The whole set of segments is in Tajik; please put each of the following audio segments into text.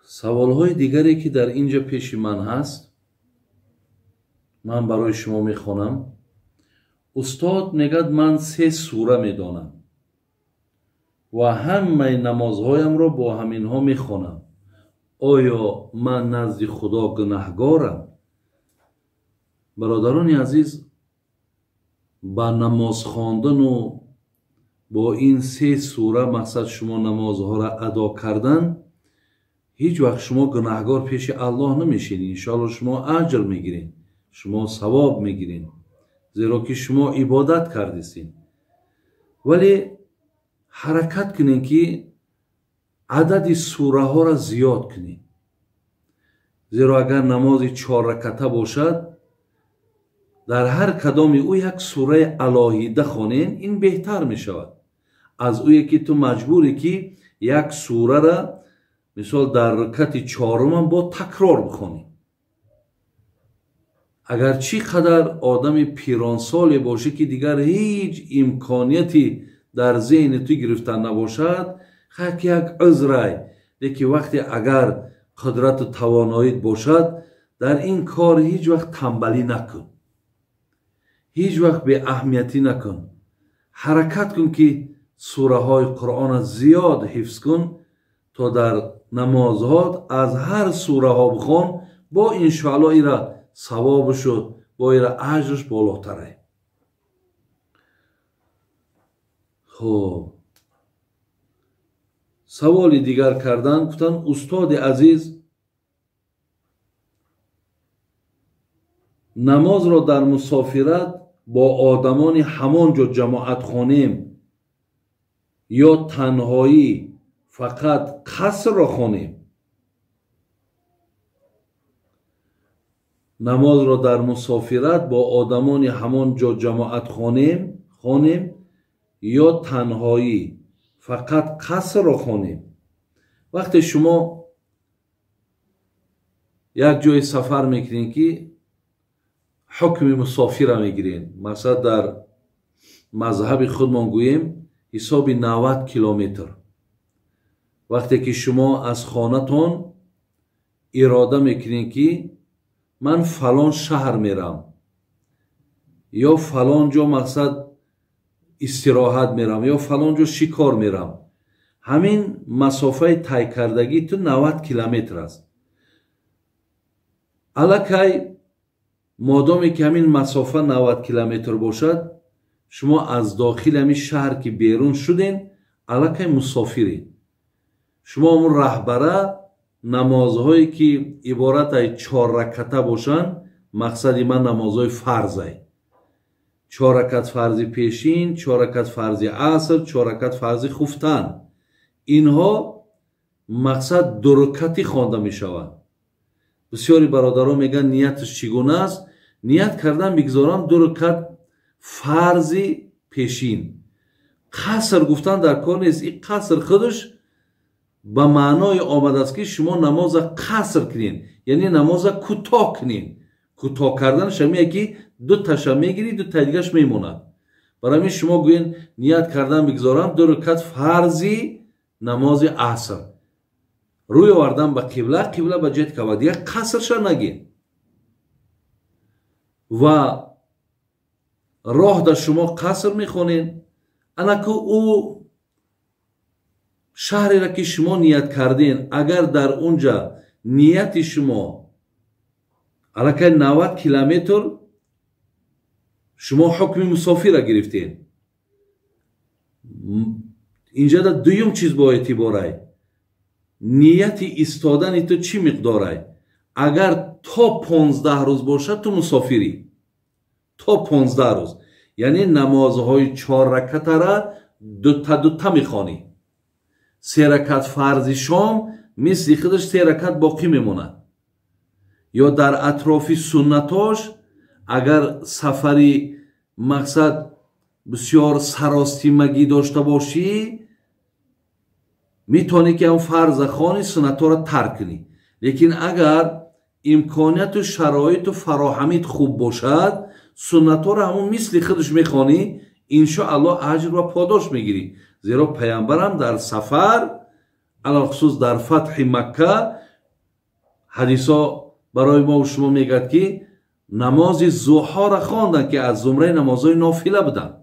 Саволҳои дигаре ки дар инҷа пеши ман ҳаст, ман барои шумо мехонам. Устод мегӯяд, ман 3 сура медонам ва ҳамаи намозҳоямро бо ҳаминҳо мехонам. Оё ман назди Худо гунаҳгорам? Бародарони азиз, ба намоз хондану бо ин 3 сура мақсад шумо намозҳоро адо кардан, ҳеҷ вақт шумо гунаҳгор пеши Аллоҳ намешед. Иншоаллоҳ шумо аҷр мегиред, шумо савоб мегиред, зеро ки шумо ибодат кардистед. Вале ҳаракат кунед ки адади сураҳоро зиёд кунед, зеро агар намози 4 раката бошад, дар ҳар кадоми ӯ як сураи алоҳида хонед, ин беҳтар мешавад аз ӯе ки ту маҷбурӣ ки як сурара мисол дар ракати 4-умам бо такрор бихонӣ. Агар чӣ қадар одами пиронсоле бошӣ ки дигар ҳеҷ имконияти дар зеҳни ту гирифтан набошад, хак як узрай, лекин вақте агар қудрату тавоноит бошад, дар ин кор ҳеҷ вақт тамбалӣ накун, ҳеҷ вақт беаҳамиятӣ накун. Ҳаракат кун ки сураҳои Қуръонро зиёд ҳифз кун, то дар намозҳот аз ҳар сураҳо бихон, бо иншоаллоҳ ира савобушу бо ира аҷрш болотарай. Хуб, саволи дигар кардан, гуфтанд: устоди азиз, намозро дар мусофират бо одамони ҳамон ҷо ҷамоат хонем ё танҳоӣ фақат қасрро хонем? Намозро дар мусофират бо одамони ҳамон ҷо ҷамоат хонем ё танҳоӣ фақат қасрро хонем? Вақте шумо як ҷое сафар мекунед ки ҳукми мусофира мегиред, масалан дар мазҳаби худмон гӯем ҳисоби 90 километр, вақте ки шумо аз хонатон ирода мекунед ки ман фалон шаҳр мерам ё фалон ҷо мақсад истироҳат мерам ё фалон ҷо шикор мерам, ҳамин масофаи тай кардагӣ ту 90 километр аст. Аллакай модоме ки ҳамин масофа 90 километр бошад, шумо аз дохили ҳамин шаҳр ки берун шуден, аллакай мусофиред. Шумо ҳамун раҳбара намозҳое ки иборат ай 4 раката бошанд, мақсади ман намозҳои фарзай, 4 ракат фарзи пешин, 4 ракат фарзи аср, 4 ракат фарзи хуфтан, инҳо мақсад 2 ракатӣ хонда мешаванд. Бисёри бародарон мегӯянд нияташ чӣ гуна аст? Ният кардан бигзорам 2 ракат фарзи пешин. Қаср гуфтан дар кор нест. Ин қаср худаш ба маъное омадааст ки шумо намоза қаср кунед, яъне намоза кӯтоҳ кунед. Кӯтоҳ карданаш ҳамие ки 2 таша мегирӣ, 2 таи дигараш мемонад. Барои ҳамин шумо гӯед ният кардан бигзорам 2 ракат фарзи намози аср, рӯй овардан ба қибла, қибла ба ҷиҳати Каъба, дигар қасрша нагир. Ва роҳ дар шумо қаср мехонед, анаку ӯ шаҳреро ки шумо ният карден, агар дар унҷа нияти шумо аллакай 90 километр, шумо ҳукми мусофира гирифтед. Инҷа да дуюм чиз бо эътиборай, нияти истодани ту чӣ миқдорай? Агар то 15 рӯз бошад, ту мусофирӣ. То 15 рӯз, яъне намозҳои 4 ракатара дута дута мехонӣ. 3 ракат фарзи шом мисли худаш 3 ракат боқӣ мемонад. Ё дар атрофи суннатош агар сафари мақсад бисёр саростимагӣ дошта бошӣ, метавонӣ ки ҳам фарза хони, суннатҳоро тарк кунӣ. Лекин агар имконияту шароиту фароҳамит хуб бошад, суннатҳоро ҳамон мисли худаш мехонӣ, иншоаллоҳ аҷр ва подош мегирӣ. Зеро паямбарам дар сафар, алалхусус дар фатҳи Макка, Ҳадисо барои мо шумо мегӯяд, ки намози зуҳоро хонданд, ки аз зумраи намозҳои нофила буданд.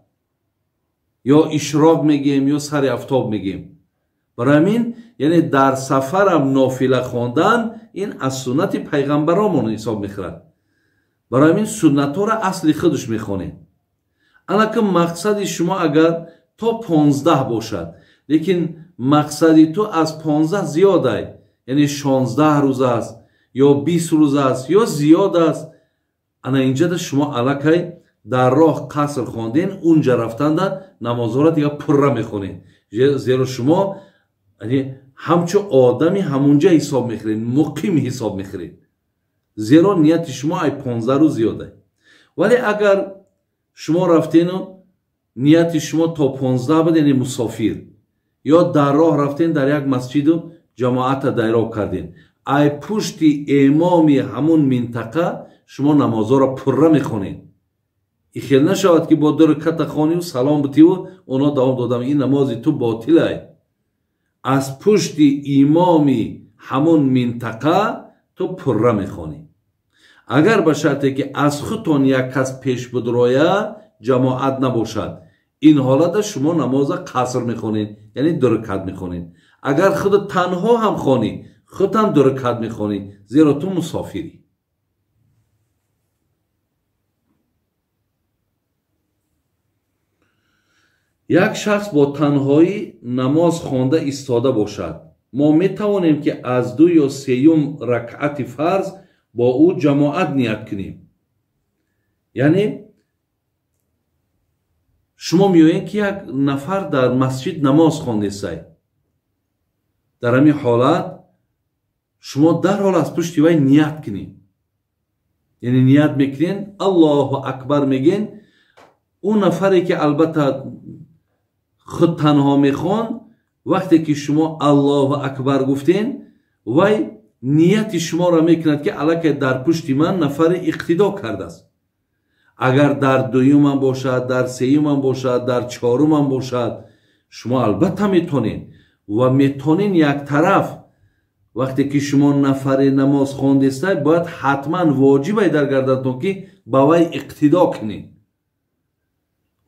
Ё ишроқ мегӯем, ё сари афтоб мегӯем. Барои ҳамин, яъне дар сафарам нофила хондан ин аз суннати пайғамбаромон ҳисоб мехӯрад. Барои ҳамин суннатҳоро асли худаш мехонем. Анаки мақсади шумо агар то 15 бошад, лекин мақсади ту аз 15 зиёд ай, яъне 16 рӯз аст ё 20 рӯз аст ё зиёд аст, ана инҷада шумо аллакай дар роҳ қаср хонден, унҷа рафтанда намозҳоро дигар пурра мехонед, зеро шумо ҳамчун одами ҳамунҷа ҳисоб мехӯред, муқим ҳисоб мехӯред, зеро нияти шумо ай 15 рӯз зиёд ай. Вале агар шумо рафтену нияти шумо то 15 буд, яъне мусофир, ё дар роҳ рафтен дар як масҷиду ҷамоата дайроб карден, ай пушти имоми ҳамун минтақа шумо намозҳоро пурра мехонед. И хел нашавад, ки бо ду раката хониву салом бутиву оно давом додам, ин намози ту ботилай. Аз пушти имоми ҳамун минтақа ту пурра мехонӣ. Агар ба шарте ки аз худтон як кас пеш будроя ҷамоат набошад, ин ҳолата шумо намоза қаср мехонед, яъне ду ракат мехонед. Агар худ танҳо ҳам хонӣ, худ ҳам ду ракат мехонӣ, зеро ту мусофирӣ. Як шахс бо танҳоӣ намоз хонда истода бошад, мо метавонем, ки аз ду ё сеюм ракъати фарз бо ӯ ҷамоат ният кунем. Яъне шумо меоед, ки як нафар дар масҷид намоз хондесай. Дар ҳамин ҳолат шумо дарҳол аз пушти вай ният кунед, яъне ният мекунед, Аллоҳу акбар мегӯен. Ӯ нафаре ки албатта худ танҳо мехонд, вақте ки шумо Аллоҳу акбар гуфтен, вай нияти шуморо мекунад, ки аллакай дар пушти ман нафаре иқтидо кардааст. Агар дар дуюмам бошад, дар сеюмам бошад, дар чорумам бошад, шумо албатта метонед ва метонед як тараф. Вақте ки шумо нафаре намоз хондестай, бояд ҳатман воҷибай дар гардантон, ки ба вай иқтидо кунед.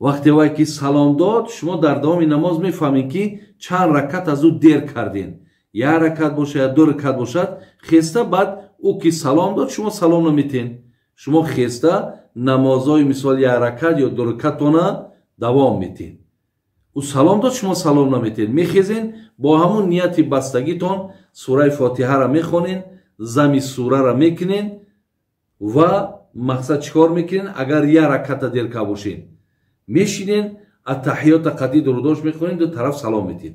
Вақте вай ки салом дод, шумо дар давоми намоз мефаҳмед, ки чанд ракат аз ӯ дер кардем, як ракат бошад ё ду ракат бошад. Хеста баъд ӯ ки салом дод, шумо салом наметен, шумо хеста намозҳои мисол як ракат ё ду ракатона давом метен. Ӯ салом дод, шумо салом наметен, мехезен бо ҳамун нияти бастагитон сураи фотиҳаро мехонен, зами сураро мекунен ва мақсад чӣ кор мекунен? Агар як раката дер карда бошен, мешинен, аттаҳиёта қатъи дурудош мехонен, ду тараф салом метед.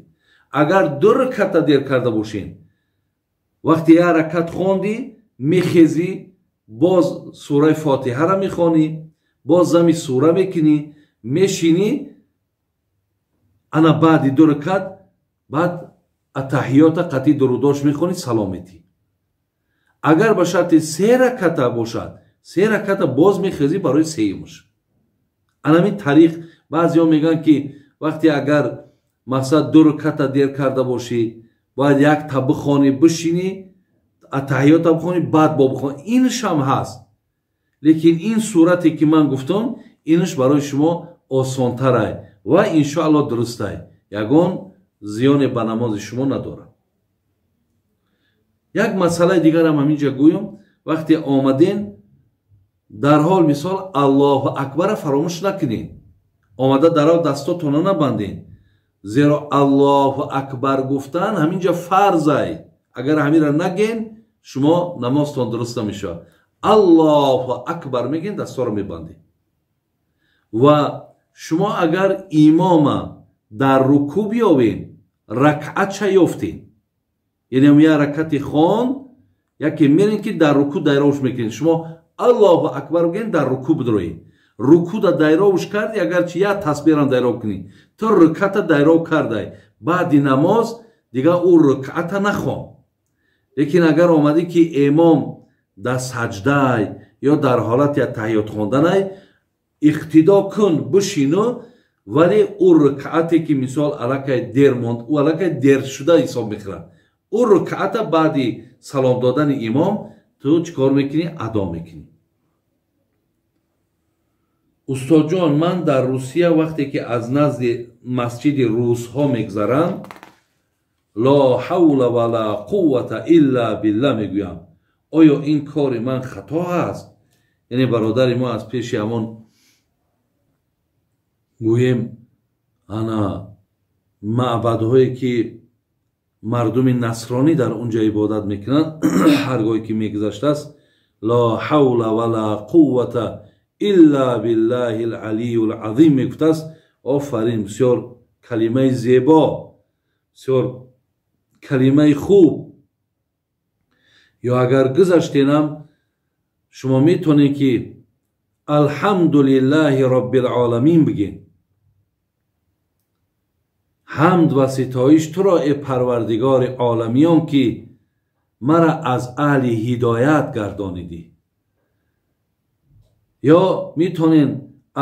Агар ду раката дер карда бошен, вақте як ракат хондӣ, мехезӣ, боз сураи фотиҳаро мехонӣ, боз зами сура мекунӣ, мешинӣ, ана баъди ду ракат баъд аттаҳиёта қатъи дурудош мехонӣ, салом метӣ. Агар ба шарти се раката бошад, се раката боз мехезӣ барои сеюмаш. Анамин тариқ баъзеҳо мегӯянд, ки вақте агар мақсад ду раката дер карда бошӣ, бояд як та бихонӣ, бишинӣ, аттаҳиёта бихонӣ, баъд бо бихонӣ. Инашам ҳаст, лекин ин сурате ки ман гуфтам, инаш барои шумо осонтарай ва иншоалло дурустай, ягон зиёне ба намози шумо надорад. Як масъалаи дигарам ҳаминҷа гӯям. Вақте омаден, дарҳол мисол Аллоҳу акбара фаромӯш накунед, омада дарҳол дастотона набандед, зеро Аллоҳу акбар гуфтан ҳаминҷа фарзай. Агар ҳаминро нагӯен, шумо намозтон дуруст намешавад. Аллоҳу акбар мегӯен, дастҳоро мебандед. Ва шумо агар имома дар рукӯ биёвед, ракъатша ёфтед, яъне як ракати хон, яке мерен, ки дар рукӯ дайровш мекунед, шумо Аллоҳу акбар бигӯен, дар рукӯ бидроед, рукӯда дайровш карди, агарчи як тасбирам дайров кунӣ, ту руката дайров кардай, баъди намоз дигар ӯ рукъата нахон. Лекин агар омадӣ, ки имом дар саҷдай ё дар ҳолати таҳиёт хонданай, иқтидо кун, бишину, вале ӯ рукъате ки мисол аллакай дер монд, ӯ аллакай дер шуда ҳисоб мехӯрад, ӯ рукъата баъди Салом додани имом ту чӣ кор мекунӣ? Адо мекунӣ. Устодҷон, ман дар Русия вақте ки аз назди масҷиди русҳо мегзарам, ло ҳавла ва ла қуввата илла билла мегӯям. Оё ин кори ман хато аст? Яъне бародари мо аз пеши ҳамон гӯем ана маъбадҳое ки мардуми насронӣ дар унҷа ибодат мекунанд, ҳар гоҳе ки мегузаштааст, ло ҳавла ва ла қуввата илла биллаҳи алалийи азим мегуфтааст. Офарин, бисёр калимаи зебо, бисёр калимаи хуб. Ё агар гузаштенам, шумо метавонед ки алҳамдулиллаҳи роббил оламин бигӯед. Ҳамд ва ситоиш туро, э парвардигори оламиён, ки мара аз аҳли ҳидоят гардонидӣ. Ё метавонед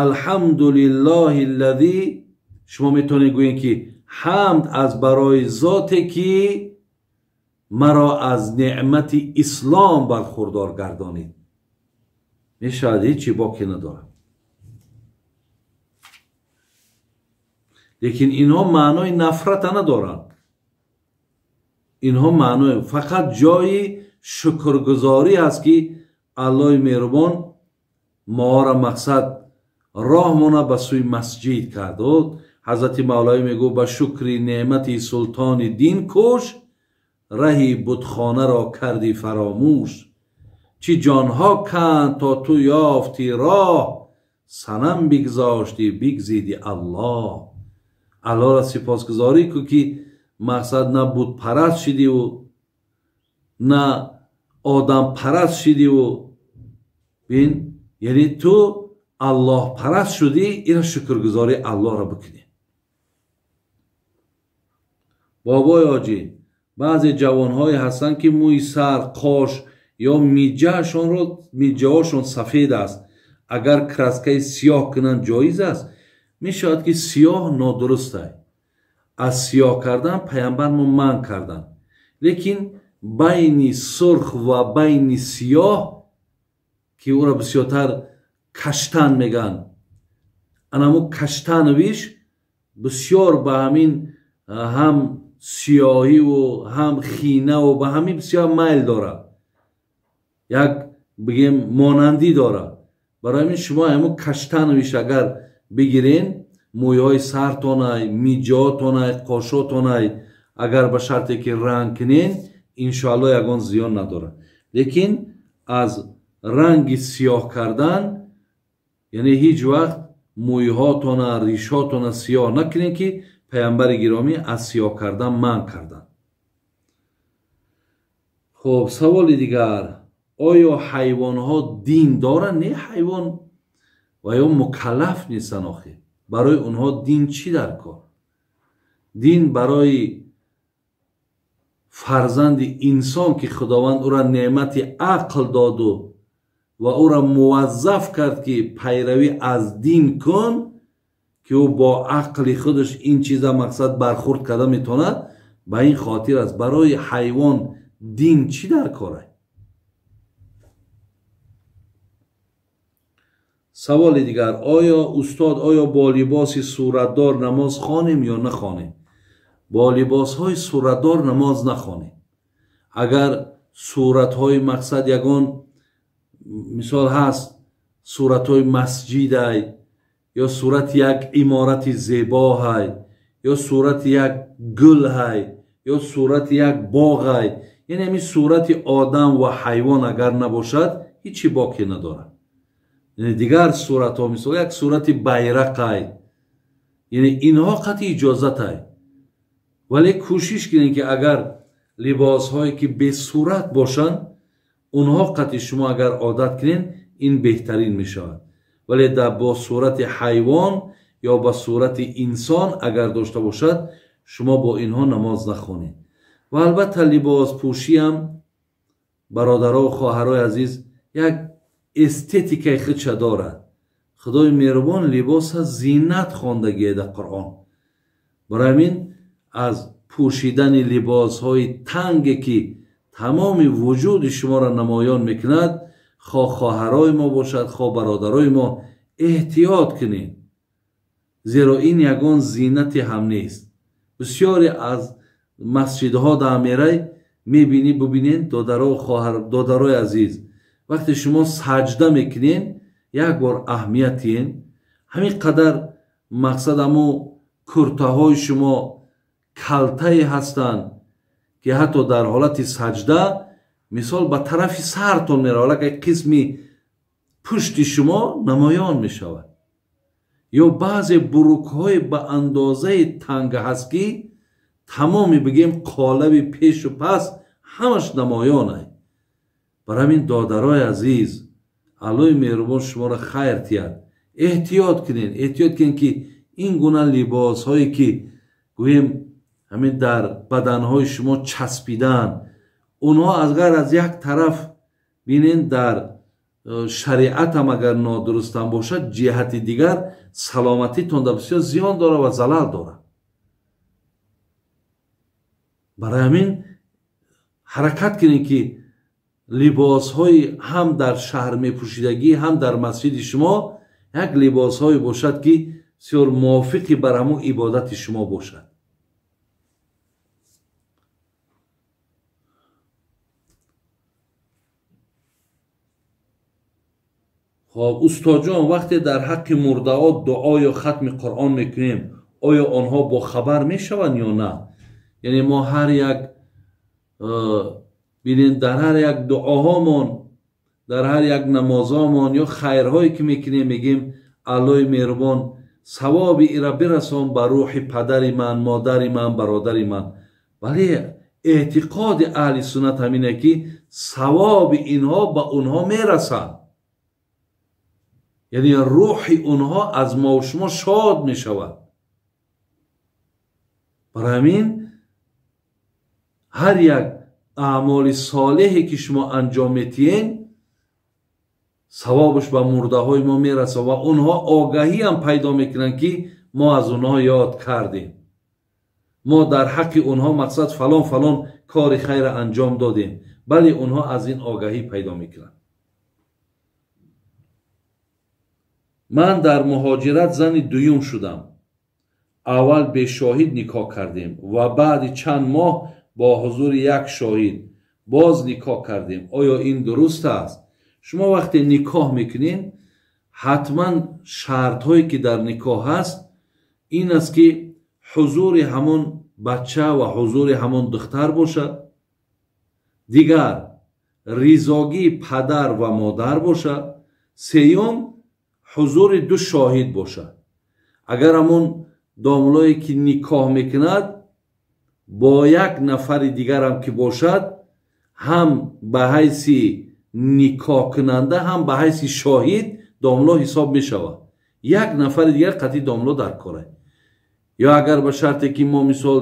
алҳамдулиллаҳи аллазӣ, шумо метавонед гӯед ки ҳамд аз барои зоте ки маро аз неъмати ислом бархурдор гардонид. Мешавад, ҳечи боке надорад. Лекин инҳо маънои нафрата надоранд. Инҳо маънои фақат ҷои шукргузорӣ аст, ки Аллоҳи меҳрубон моро мақсад роҳмона ба сӯи масҷид кард. Ҳазрати Мавлавӣ мегӯ: ба шукри неъмати султони дин куш, раҳи бутхонаро карди фаромӯш. Чӣ ҷонҳо канд то ту ёфти роҳ, санам бигзошти бигзиди Аллоҳ. Аллоҳро сипосгузорӣ кун, ки мақсад на бутпараст шидиву на одампараст шидиву, бин, яъне ту Аллоҳпараст шудӣ, ира шукргузорӣ Аллоҳро бикунӣ. Бобои ҳоҷӣ, баъзе ҷавонҳое ҳастанд, ки мӯи сар, қош ё миҷаҳошон сафед аст. Агар краскаи сиёҳ кунанд ҷоиз аст? Мешавад ки сиёҳ нодуруст аст. Аз сиёҳ кардан паямбармо манъ карданд. Лекин байни сурх ва байни сиёҳ, ки ӯро бисёртар каштан мегӯянд, анамо каштановиш бисёр ба ҳамин ҳам сиёҳиву ҳам хинаву ба ҳамин бисёр майл дорад, як бигем монандӣ дорад. Барои ҳамин шумо ҳамон каштановиш агар бигирен, мӯйҳои сартонай, миҷаотонай, қошотонай, агар ба шарте ки ранг кунен, иншоаллоҳ ягон зиён надорад. Лекин аз ранги сиёҳ кардан, яъне ҳеҷ вақт мӯйҳотона, ришотона сиёҳ накунен, ки паямбари гиромӣ аз сиёҳ кардан манъ карданд. Хоб, саволи дигар: оё ҳайвонҳо дин доранд? Не, ҳайвон ва ё мукаллаф нестанд. Охир барои онҳо дин чӣ дар кор? Дин барои фарзанди инсон, ки Худованд ӯра неъмати ақл доду ва ӯра муваззаф кард, ки пайравӣ аз дин кун, ки ӯ бо ақли худаш ин чиза мақсад бархурд карда метавонад, ба ин хотир аст. Барои ҳайвон дин чӣ дар кор аст? Саволи дигар: оё устод, оё бо либоси суратдор намоз хонем ё нахонем? Бо либосҳои суратдор намоз нахонем. Агар суратҳои мақсад ягон мисол ҳаст, суратҳои масҷидай, ё сурати як иморати зебоҳай, ё сурати як гулҳай, ё сурати як боғай, яъне ҳамин сурати одам ва ҳайвон агар набошад, ҳечи боке надорад. Яъне дигар суратҳо, мисол як сурати байрақай, яъне инҳо қатъи иҷозатай. Вале кӯшиш кунед, ки агар либосҳое ки бесурат бошанд, онҳо қатъи шумо агар одат кунед, ин беҳтарин мешавад. Вале бо сурати ҳайвон ё ба сурати инсон агар дошта бошад, шумо бо инҳо намоз нахонед. Ва албатта либоспӯшиам, бародаро хоҳарои азиз, як эстетикаи худша дорад. Худои меҳрубон либоса зинат хондагие дар Қуръон. Барои ҳамин аз пӯшидани либосҳои танге, ки тамоми вуҷуди шуморо намоён мекунад, хо хоҳарои мо бошад, хо бародарои мо, эҳтиёт кунед, зеро ин ягон зинате ҳам нест. Бисёре аз масҷидҳо дар мерай мебинӣ, бубинед, додаро, хоҳар, додарои азиз, вақте шумо саҷда мекунед, як бор аҳамият диҳед, ҳамин қадар мақсад ҳамо куртаҳои шумо калтае ҳастанд, ки ҳатто дар ҳолати саҷда мисол ба тарафи сартон меравад, аллакай қисми пушти шумо намоён мешавад. Ё баъзе бурукҳои ба андозаи танг ҳаст, ки тамоми бигем қолаби пешу пас ҳамаш намоён ай. Бар ҳамин додарои азиз, Аллоҳи меҳрубон шуморо хайр диҳад. Эҳтиёт кунед, эҳтиёт кунед, ки ин гуна либосҳое ки гӯем ҳамин дар баданҳои шумо часпидаанд, онҳо аз ғайр аз як тараф бинед, дар шариат ҳам агар нодурустам бошад, ҷиҳати дигар саломатитон дар бисёр зиён дорад ва залал дорад. Барои ҳамин ҳаракат кунед, ки либосҳои ҳам дар шаҳр мепӯшидагӣ, ҳам дар масҷиди шумо як либосҳое бошад, ки бисёр мувофиқи бар ҳамун ибодати шумо бошад. Хоб, устоҷон, вақте дар ҳаққи мурдаҳо дуо ё хатми Қуръон мекунем, оё онҳо бохабар мешаванд ё на? Яъне мо ҳар як бинед, дар ҳар як дуоҳомон, дар ҳар як намозҳомон ё хайрҳое ки мекунем, мегем Аллоҳи меҳрубон савоби ира бирасон ба рӯҳи падари ман, модари ман, бародари ман. Вале эътиқоди аҳли суннат ҳамине, ки савоби инҳо ба онҳо мерасад, яъне рӯҳи онҳо аз мо ва шумо шод мешавад. Барои ҳамин ҳар як аъмоли солеҳе ки шумо анҷом метиҳед, савобаш ба мурдаҳои мо мерасад ва онҳо огаҳӣ ҳам пайдо мекунанд, ки мо аз онҳо ёд кардем, мо дар ҳаққи онҳо мақсад фалон фалон кори хайра анҷом додем. Бале, онҳо аз ин огаҳӣ пайдо мекунанд. Ман дар муҳоҷират зани дуюм шудам. Аввал бешоҳид никоҳ кардем ва баъди чанд моҳ бо ҳузури як шоҳид боз никоҳ кардем. Оё ин дуруст аст? Шумо вақте никоҳ мекунед, ҳатман шартҳое ки дар никоҳ ҳаст ин аст, ки ҳузури ҳамон бача ва ҳузури ҳамон духтар бошад, дигар ризогии падар ва модар бошад, сеюм ҳузури ду шоҳид бошад. Агар ҳамон домлое ки никоҳ мекунад бо як нафари дигарам ки бошад, ҳам ба ҳайси никоҳкунанда, ҳам ба ҳайси шоҳид домло ҳисоб мешавад. Як нафари дигар қатъи домло дар кора. Ё агар ба шарте ки мо мисол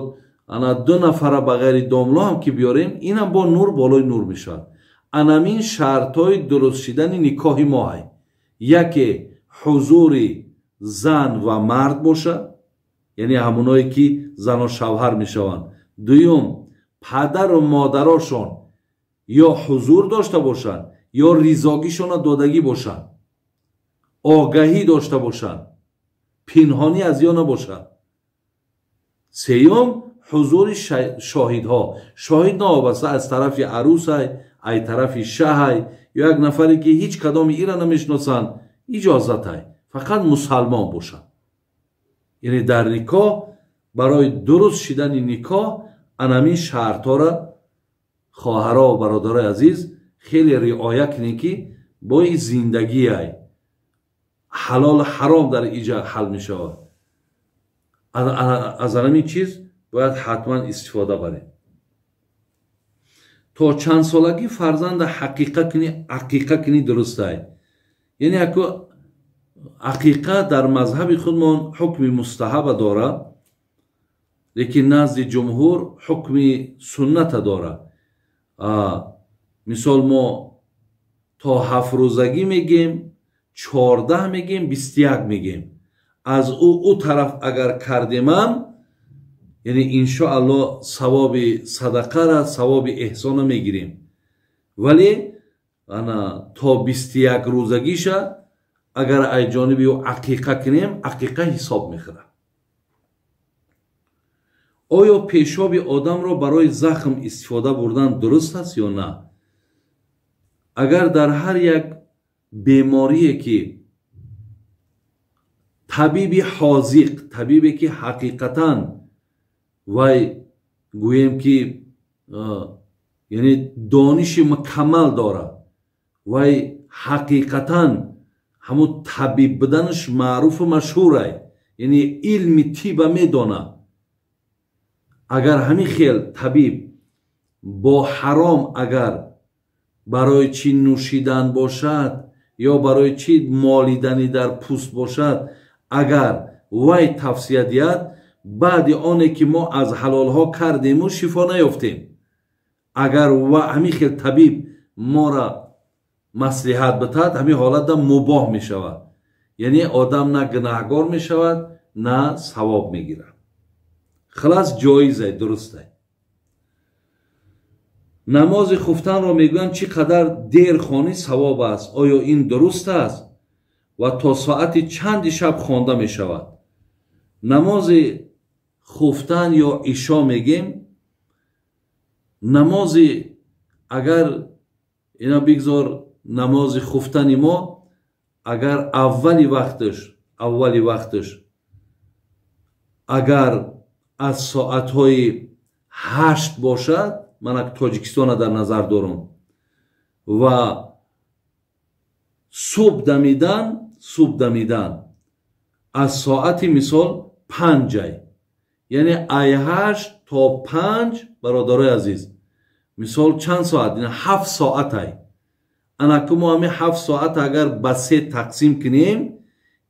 ана ду нафара ба ғайри домло ҳам ки биёрем, инам бо нур болои нур мешавад. Анамин шартҳои дуруст шидани никоҳи мо ҳай. Яке ҳузури зан ва мард бошад, яъне ҳамоное ки зану шавҳар мешаванд. Дуюм, падару модарошон ё ҳузур дошта бошанд, ё ризогишона додагӣ бошанд, огаҳӣ дошта бошанд, пинҳонӣ аз ё набошад. Сеюм, ҳузури шоҳидҳо. Шоҳид новобаста аз тарафи арӯсай, ай тарафи шаҳай, ё як нафаре ки ҳеҷ кадоми ира намешиносанд, иҷозатай, фақат мусалмон бошад. Яъне дар никоҳ барои дуруст шидани никоҳ анамин шартҳоро хоҳаро ва бародарои азиз хеле риоя кунед, ки бо ин зиндагиай ҳалолу ҳаром дар иҷа ҳал мешавад. Аз анамин чиз бояд ҳатман истифода барем. То чанд солагӣ фарзанда ҳақиқа кунӣ, ақиқа кунӣ дурустай. Яъне яку ақиқа дар мазҳаби худмон ҳукми мустаҳаба дорад, лекин назди ҷумҳур ҳукми сунната дорад. Мисол мо то 7 рӯзагӣ мегем, 14 мегем, 21 мегем. Аз ӯ тараф агар кардемам, Яъне иншоаллоҳ савоби садақара, савоби эҳсона мегирем. Вале ана то 21 рӯзагиша агар ай ҷониби ӯ ақиқа кунем, ақиқа ҳисоб мехӯрад. Оё пешоби одамро барои захм истифода бурдан дуруст аст ё на? Агар дар ҳар як беморие ки табиби ҳозиқ, табибе ки ҳақиқатан вай гӯем ки яъне дониши мукаммал дорад, вай ҳақиқатан ҳамун табиб буданаш маъруфу машҳурай, яъне илми тиба медонад. Агар ҳамин хел табиб бо ҳаром агар барои чӣ нӯшидан бошад ё барои чӣ молидани дар пӯст бошад, агар вай тавсия диҳад, баъди оне ки мо аз ҳалолҳо кардему шифо наёфтем, агар ҳамин хел табиб мора маслиҳат битад, ҳамин ҳолатда мубоҳ мешавад. Яъне одам на гунаҳгор мешавад, на савоб мегирад. Хилас ҷоизай, дурустай. Намози хуфтанро мегӯянд чӣ қадар дер хонӣ савоб аст. Оё ин дуруст аст ва то соати чанди шаб хонда мешавад? Намози хуфтан ё ишо мегем, намози агар ина бигзор намози хуфтани мо агар аввали вақташ агар аз соатҳои 8 бошад, ман Тоҷикистона дар назар дорам, ва субҳ дамидан аз соати мисол 5, яъне ай 8 то 5, бародарои азиз, мисол чанд соат? 7 соатай. Анаку мо ҳамин 7 соат агар ба 3 тақсим кунем,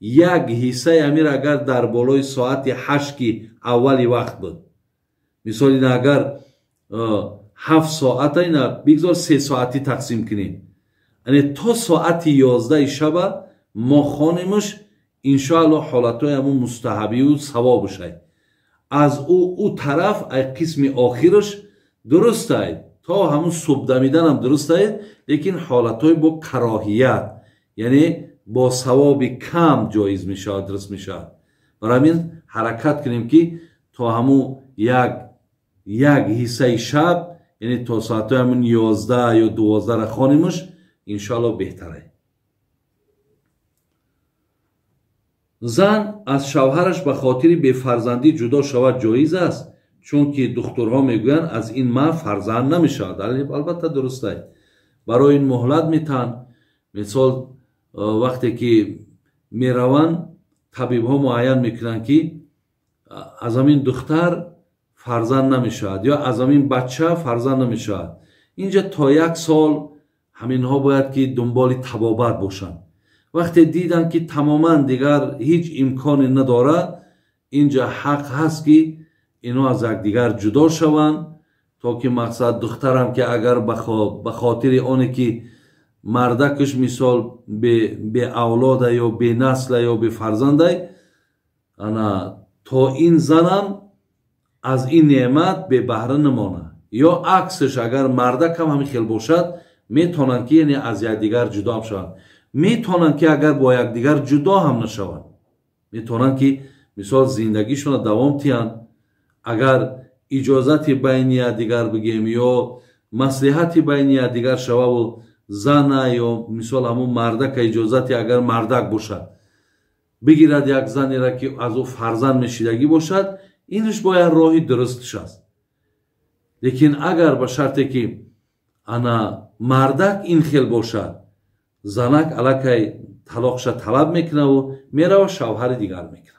як ҳиссаи амир агар дар болои соати 8 ки аввали вақт буд, мисол ина агар 7 соата ина бигзор 3 соати тақсим кунем, яъне то соати 11 шаба мо хонемш, иншоаллоҳ ҳолатҳои ҳамун мустаҳабию савобушай. Аз ӯ тараф ай қисми охираш дурустай, то ҳамун субҳ дамиданам дурустай, лекин ҳолатҳои бо кароҳият, яъне бо савоби кам ҷоиз мешавад, дуруст мешавад. Барои ҳамин ҳаракат кунем ки то ҳамун як ҳиссаи шаб, яъне то соатҳои ҳамун 11 ё 12 хонимш, иншоаллоҳ беҳтарай. Зан аз шавҳараш ба хотири бефарзандӣ ҷудо шавад ҷоиз аст, чунки духтурҳо мегӯянд аз ин мард фарзанд намешавад. Албатта дурустай. Барои ин муҳлат метаҳанд. Мисол вақте ки мераванд, табибҳо муайян мекунанд ки аз ҳамин духтар фарзанд намешавад ё аз ҳамин бача фарзанд намешавад. Инҷа то 1 сол ҳаминҳо бояд ки дунболи табобат бошанд. Вақте диданд ки тамоман дигар ҳеҷ имконе надорад, инҷа ҳақ ҳаст ки инҳо аз якдигар ҷудо шаванд, то ки мақсад духтарам ки агар ба хотири оне ки мардакаш мисол беавлода ё бенасла ё бефарзандай, ана то ин занам аз ин неъмат бебаҳра намонад. Ё аксаш агар мардакам ҳамин хел бошад, метавонанд ки яъне аз якдигар ҷудо ҳам шаванд. Метавонанд ки агар бо якдигар ҷудо ҳам нашаванд, метавонанд ки мисол зиндагишонро давом диҳанд. Агар иҷозати байни якдигар бигем ё маслиҳати байни якдигар шававу зана ё мисол ҳамун мардака иҷозати агар мардак бошад бигирад як занеро ки аз ӯ фарзанд мешидагӣ бошад, инаш бояд роҳи дурустш аст. Лекин агар ба шарте ки ана мардак ин хел бошад, занак аллакай талоқша талаб мекунаву мерава шавҳари дигар мекунад.